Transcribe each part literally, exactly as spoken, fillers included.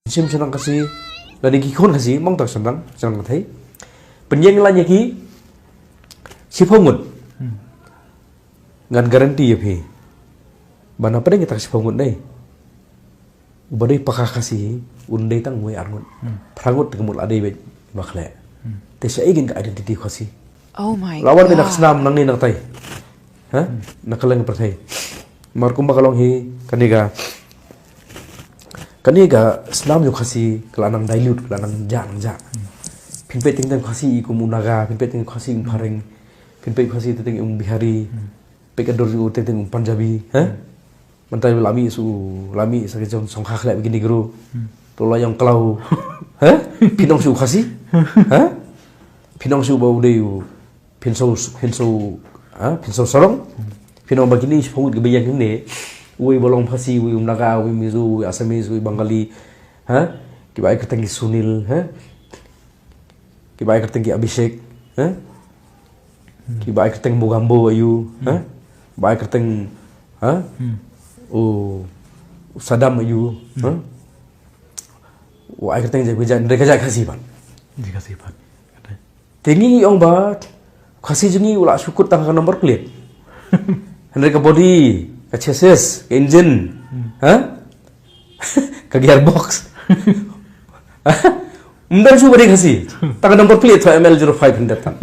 Shim shnong Khasi, lane ki khun Khasi, mong tak shnong, shnong Khasi. Pynïeng la ïa ki shiphew ngut. Hmm. Ngan guarantee ïa phi ba na pdeng kita ki shiphew ngut dei, uba dei paka Khasi un dei tang wei ar ngut. Hmm. Phra ngut te ka mut la dei beit ba khleh. Hmm. Te shaei kin ka identity Khasi? Oh my God. La wan dei na ka snam nangne nangtai. Ha? Hmm. Na ka lyngkha pyrthei. Mar kumba ka long hi kane ka, kane ka snam jong Khasi ka la nang dilute, ka la nang jah, nang jah. Hmm. Phin peit teng teng Khasi i kum u Naga, phin peit teng Khasi um Phareng, phin peit Khasi teng teng um Bihari, hmm, peit ka dur jong u teng teng um Punjabi, ha? Hmm. Mynta la mih shu, la mih sa ka jong song kha khleh bad ki Negro. Hmm. To la ïong khlaw. Ha? Phin ong shu Khasi? Ha? Phin ong shu ba u dei u Phin Sho, Phin Sho, ha? Phin Sho Sarong. Hmm. Phin ong ba kine shiphew ngut kiba ïeng hangne. Uwei ba long Khasi, uwei um Naga, uwei Mizo, uwei Assamese, uwei Bengali. Ha? Kiba ai kyrteng ki Sunil, ha? Kiba ai kyrteng ki Abhishek, ha? Hmm. Kiba ai kyrteng Mogambo aiu, ha? Hmm. Ba ai kyrteng, ha? Hmm. U Saddam aiu, hmm, ha? U ai kyrteng jait, jait, jait Khasi pat. Jait Khasi pat. Te ngi ong ba Khasi jong ngi u la shu kut tang ka number plate. Hynrei ka body, ka chassis, ka engine, hmm, ha? Ka gearbox. Ym don shuh ba dei Khasi. Tang ka number plate tho M L zero five hundred tang.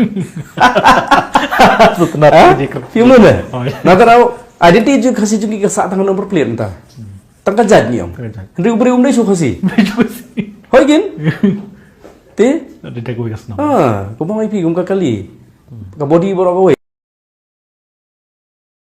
Sutnar. Ha? Phi ong ne? Oh, ïa. Nangta identity jong Khasi jong ngi ka sah tang ka number plate nangta. Hmm. Tang ka jait ngi ong. Tang ka jait. Hynrei u briew um dei shuh Khasi. Um dei shuh Khasi. Hooid kin? Te? Ade da kawei ka snam. Ha, kumba ong ïa phi kum ka kali. Hmm. Ka body baroh kawei.